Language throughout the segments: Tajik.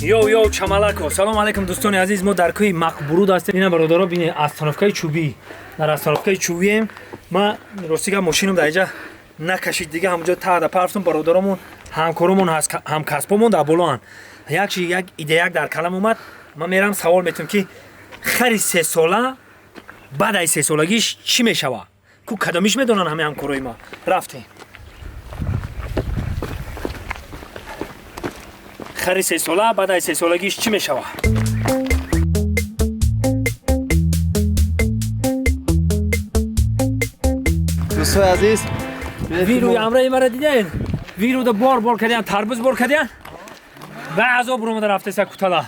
Йоу йоу чамалако. Салом алейкум дӯстони азиз, мо дар кӯҳи Мақбуруд ҳастем. Ина бародаро бинед, остановкаи чӯбӣ. Дар остановкаи чӯбием. Ма рости гап мошинам дар инҷа накашид, дига ҳамонҷо таъда парафтум. Бародаромон, ҳамкоромон, ҳамкасбомон дар болоанд. Як чи як идеяк дар калам омад. Ман мерам савол метум ки хари сесола баъд аз сесолагиш чӣ мешава? Ку кадомиш медонанд ҳамаи ҳамкорои ма. Рафтем. Хари сесола баъд аз сесолагиш чӣ мешава? Дӯстои азиз, вирӯи амраи мара дидаед? Вируда бор бор кардиян, тарбуз бор кардиян, ба азоб ромада рафтеса кутала.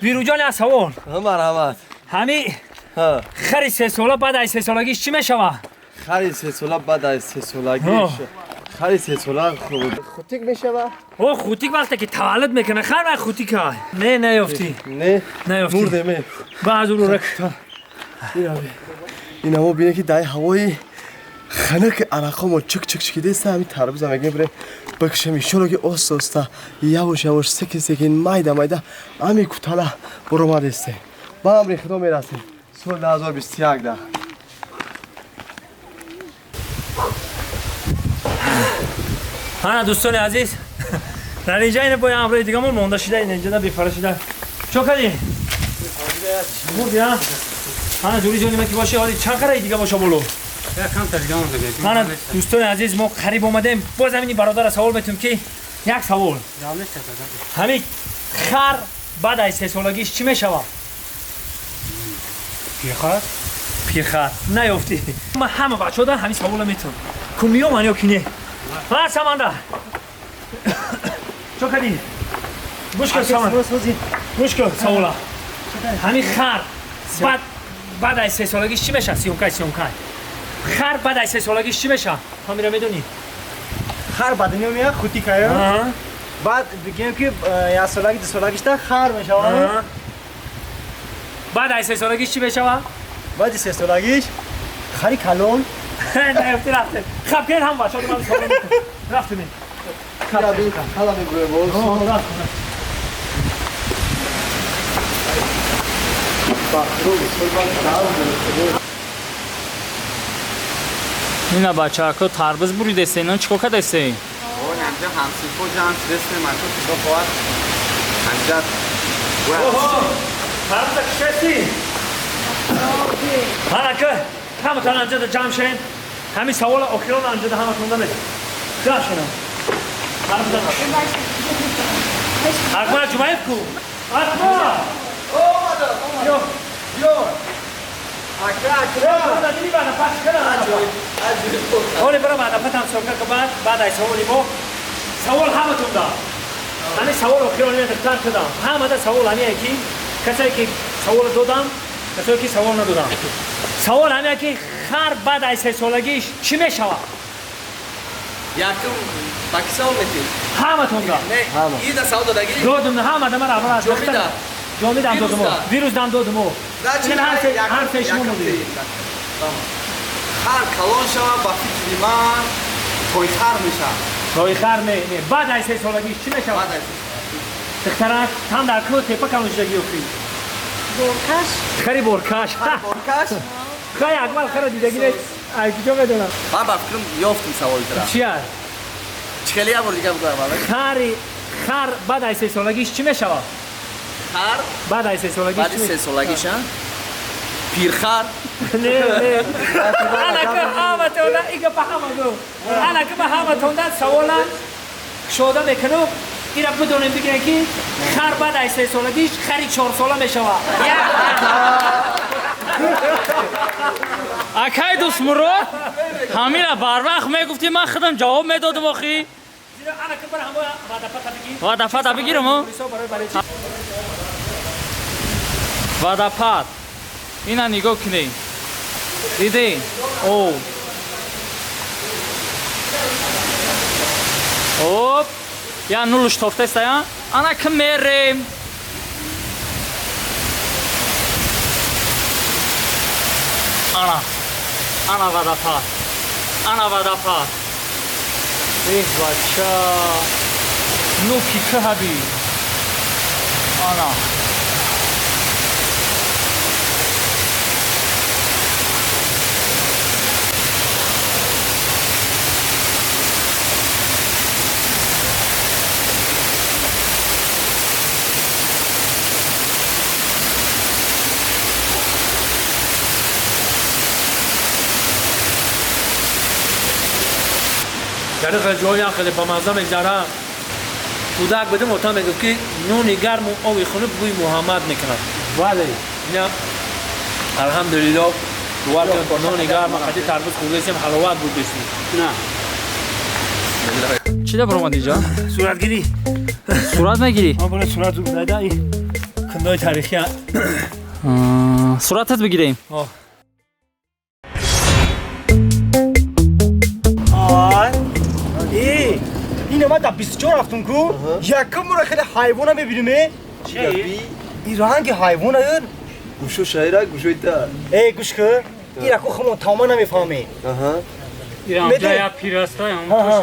Вирӯҷон, як савол. Марҳамат. Ҳами хари сесола баъд аз сесолагиш чӣ мешава? Хари сесола баъд аз сесолагиш, хари сесола хутик мешава. О, хутик вақте ки таваллуд мекунад, хар вай хутика. Не, наёфтӣ. Не, наёфтӣ. Мурдем. Ба азоб рак. Инамо бине ки дар ҳавои ханак арақомо чик чик чикидеста, ҳами тарбуза мегем бирем бикшем. Иншолло ки оста оста, явош явош, секин секин, майда майда ҳами кутала буромадесте. Ба амри Худо мерасем соли 2021 да. Ҳана дӯстони азиз, дар инҷа ина бо амрои дигамон монда шида, ина инҷа бефара шида. Чо кардӣ? Мурди, а? Ҳана ҷури ҷони ма ки боши, ҳоли чанд қараи дига боша боло? Ҳана дӯстони азиз, мо қариб омадем. Боз ҳамини бародара савол метум ки як савол. Ҳамин хар баъд аз сесолагиш чӣ мешава? Пирхар? Пирхар. Наёфтӣ. Ман ҳама бачаҳо ҳамин савола метум. Ку меоман ё ки не? Ҳа, Саманда. Чо кардӣ? Гӯш кун, Саманд. Гӯш кун савола. Ҳамин хар баъд аз сесолагиш чӣ мешавад? Сиёмкай, сиёмкай. Хар баъд аз сесолагиш чӣ мешавад? Ҳамира медонӣ? Хар ба дунё меяд, хутикаю. Баъд бигем ки як солаги, ду солагишта хар мешавад. Баъд аз сесолагиш чӣ мешавад? Баъди сесолагиш хари калон. Наёфтӣ, рафтем. Хаб кунед ҳам бачаҳо, ман савол метум. Рафтем. Ҳала мегӯем боз. Ина бачаҳако тарбуз буридесе, ино чӣ кор кардесе? Ҳамҷа ҳамсинфо ҷамъ шудесем, ака худо хоҳад ҳамҷа. Тарбуза кишести? Ҳана ка ҳаматон анҷада ҷамъ шен. Ҳамин савола охирон анҷада ҳаматон дамед. Ҷамъ шена. Тарбуза. Акмал Ҷумаев ку? Акмал! Омада, омада. Ё. Ака, ака. Ҳоле бара маъдафатам сокар ка баъд баъд ай саволи мо савол ҳаматон да. Ҳамин савол охирон ина духтар кардам. Ҳамада савол ҳамие ки касое ки савол додам, касое ки савол надодам. Савол ҳамие ки хар баъд аз сесолагиш чӣ мешавад? Якум ба ки савол метиҳӣ? Ҳаматон да. Не, ида савол додагӣ? Додум, ҳамада ман аввал аз Ҷомида. Ҷомидам додум. Вирусдам додум. Ҳар се шумо модед. Хар калон шава, ба фикри ман тойхар мешавад. Тойхар не, не. Баъд аз сесолагиш чӣ мешавад? Духтарак, там дар кӯ тепа калон шудагӣ ёфтӣ? Боркаш. Хари боркаш. Боркаш? Хай, Акмал хара дидагӣ не? Ай куҷо медонам? Ман ба фикрам ёфтум саволи тура. Чӣ аст? Чӣ хеле як бор дига бигӯ аввал. Хари хар баъд аз сесолагиш чӣ мешавад? Хар баъд аз сесолагиш баъди сесолагиш, а? Пирхар? Не, не. Ана ки ҳаматонда и гапа ҳама гӯ. Ана ки ма ҳаматонда савола кушода мекунам. Ира бидонем бигирем ки хар баъд аз сесолагиш хари чорсола мешавад. Акай Дӯстмурод, ҳамира барвақт мегуфтӣ, ман худам ҷавоб медодам охӣ. Ана ки бара ҳамо вадафата бигир. Вадафата бигирам, о? Вадапат. Ина нигоҳ кунед. Дидӣ? О. Оп. Я нулш тофтеста, я? Ана ки мерем. Ана. Ана вадапат. Ана вадапат. Эҳ, бача. Ну ки каҳаби. Ана. Яъне хеле ҷоям хеле бамазза мегзара. Кӯдак будем, отам мегуфт ки нони гарму оби хунук бӯи Муҳаммад мекунад. Бале. Ина алҳамдулиллоҳ, бовар кунед, нони гарм қади тарбуз хӯрдасем, ҳаловат буд дӯстӣ. На. Чӣ да баромад инҷа? Суратгирӣ. Сурат мегирӣ? Ма бояд сурат дайда ин кундаҳои таърихия. Суратат бигирем. Ай. Э, ин ма дар 24 рафтум ку. Якум бора хеле ҳайвона мебинем, э? Ин ранги ҳайвона ё? Гӯшо шайра, гӯшои та. Э, гӯш ку. Ира ку хумон тамома намефаҳмем. Аҳа. Медонӣ? Пираста, Аҳа.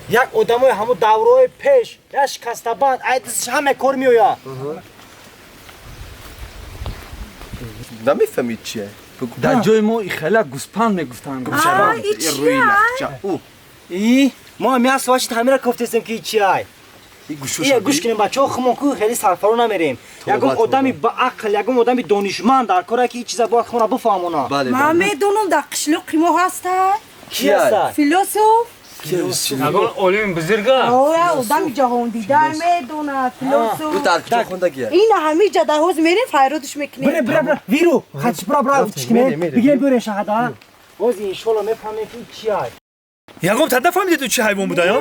Як одамои ҳамун давраҳои пеш, як шикастабанд, ай дасташ ҳама кор меояд. Намефаҳмид чие? Бигӯ. Дар ҷои мо ихела гӯспанд мегуфтанд. А, и Рӯи чия? лахча. Ӯ, И мо ҳам як соат шид ҳамира кофтестем ки чи ай. ин гӯшо Ия гӯш кунем бачаҳо, хумон ку хеле сарфаро намерем. Ягон Тавба, одами баақл, ягон одами донишманд дар кора ки ин чиза бояд хумона бифаҳмона. Бале. Ман медонам, дар қишлоқи мо ҳаста. Ки аста? Философ. Ягон олими бузурга. Оя, одами ҷаҳондида медонад, философ. Ӯ дар куҷо хондагия? Ина ҳамиҷа дар ҳоз мерем, файродш мекунем. Бре, бре, бре, виру, хач бра, бра, чикне, мерем, мерем. бигирем биёрем шаҳада. Боз иншолло мефаҳмем ки чи ай. Ягон та нафаҳмидед ӯ чӣ ҳайвон буда, ё?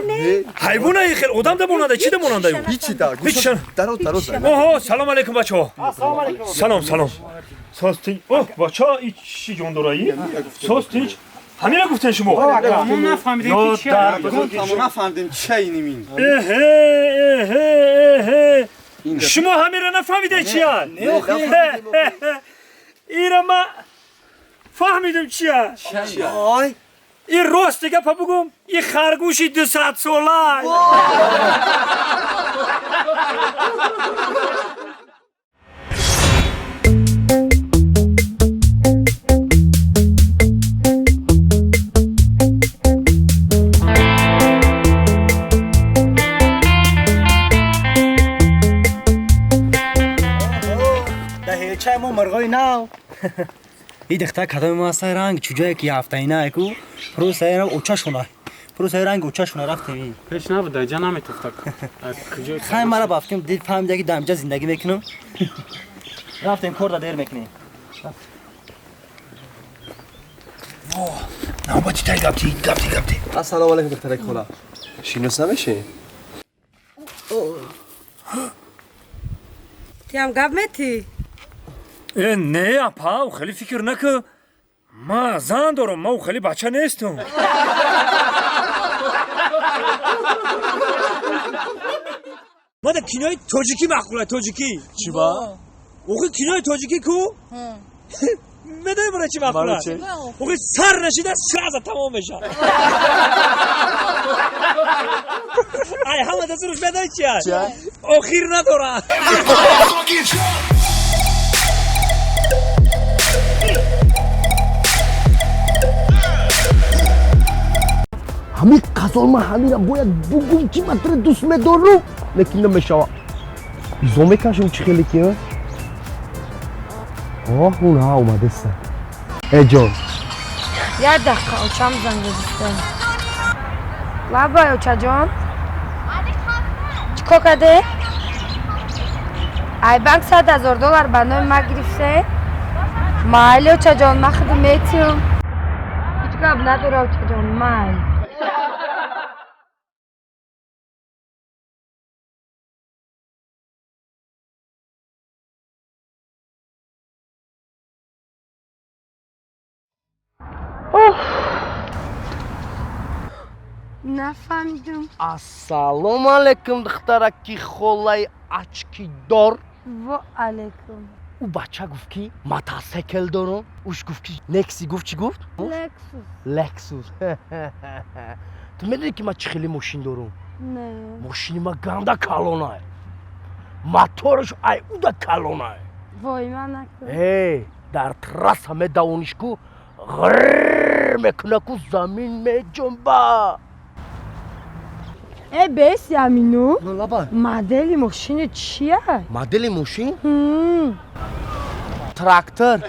Ҳайвона хел одам да монанда, чӣ да монанда ю? Ҳичи да. Ҳеч шан. Дароз, дароз. Оҳо, салом алейкум бачаҳо. Ассалому алайкум. Салом, салом. Соз тинч. Оҳ, бачаҳо, ин чӣ ҷон дораи? Соз тинч. Ҳамина гуфтен шумо? Мо нафаҳмидем Ё ки чи дар Тамом нафаҳмидем чия иним ин. Эҳе, эҳе, эҳе. Шумо ҳамира нафаҳмидед чия? Ира ма фаҳмидем чия. Ай, Ин рости гапа бугум, ин харгӯши 200 сола. Дар ҳечаи мо мурғои нав. И духтар кадоми мо ҳастай, ранг чуҷое ки ҳафтаина ку, просто ай ранг очашона. Просто ай ранг очашона рафтем и. Пеш набуда, ҷа наметофта. Аз куҷо? Хай мара бафтем, дил фаҳмида ки дар инҷа зиндагӣ мекунам. Рафтем кор да дер мекунем. Навбати тай гапти, гапти, гапти. Ассалому алайкум, духтараки хола. Шинос намешӣ? Тиам гап метӣ? Э, не, апа, ӯ хеле фикр накун. Ма зан дорам, ма ӯ хеле бача нестам. Ма дар кинои тоҷикӣ маъқула, тоҷикӣ. Чӣ ба? Охи кинои тоҷикӣ ку? Медонӣ бара чӣ маъқула? Охи сар нашида сразу тамом мешавад. Ай, ҳама дастурш медонӣ чи аст? Охир надорад. Ҳамин қазон ман ҳамина бояд бугум ки ман туро дӯст медорам, лекин намешава. Изо мекашам чӣ хеле ки? Оҳ, уна омадеста. Э ҷон. Як дақиқа, очам занг задиста. Лабай, очаҷон. Чӣ кор карде? Ай банк 100 000 доллар ба номи ма гирифте? Майли, очаҷон, ман худам метиҳам. Ҳеҷ гап надора, очаҷон, майли. Оҳ! Нафаҳмидум. Ассалому алайкум, духтараки холаи очкидор. Во алайкум. Ӯ бача гуфт ки мотосикл дорам. Уш гуфт ки некси гуфт, чӣ гуфт? Лексус. Лексус. Ту медонӣ ки ман чӣ хеле мошин дорам? Не. Мошини ман ганда калонай. Моторш ай уда калонай. Вой, ман накун. Э, дар трасса медавониш ку, ғррр мекуна ку, замин меҷунба. Э, беси амину. Лаба. Модели мошини чия? Модели мошин? Трактор.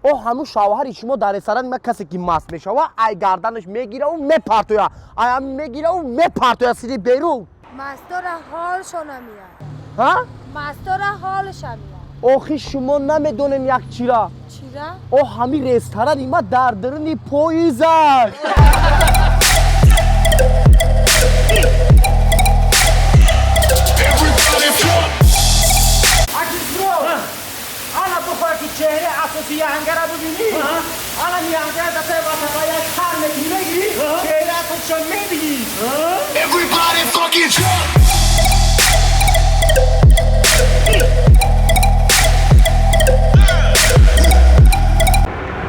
О, ҳамун шавҳари шумо дар ресторани ма касе ки маст мешава, ай гарданаш мегираву мепартоя, ай ҳам мегираву мепартоя сири берун. Мастора ҳолшона мияд. Ҳа? Мастора ҳолша мияд. Охи шумо намедонем як чира. Чира? О, ҳамин ресторани ма дар даруни поизаш. Ана бихоҳ ки чеҳраи асосии яҳангара бибинӣ, ана яҳангара дафъаи васата як сар мекунӣ, мегирӣ, чеҳраи асосиша мебинӣ. Everybody fucking jump!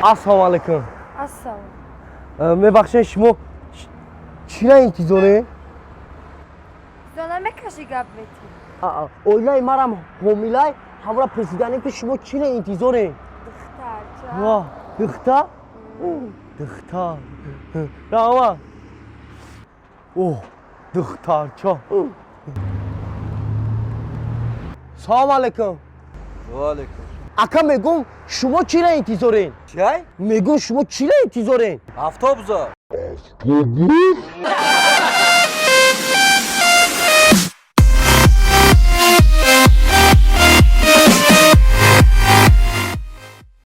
Ассалому алайкум. Ассалом. Мебахшед, шумо чира интизоре? Зона мекашӣ, гап метӣ. Оилаи марам ҳомилай, ҳамра пурсиданем ки шумо чира интизоре? Духтарча. Ва, духтар, духтар, раҳмат. О, духтарча. Салому алайкум. Ва алайкум. Ака, мегум, шумо чира интизорен? Чай? Мегум, шумо чира интизорен? Автобуса.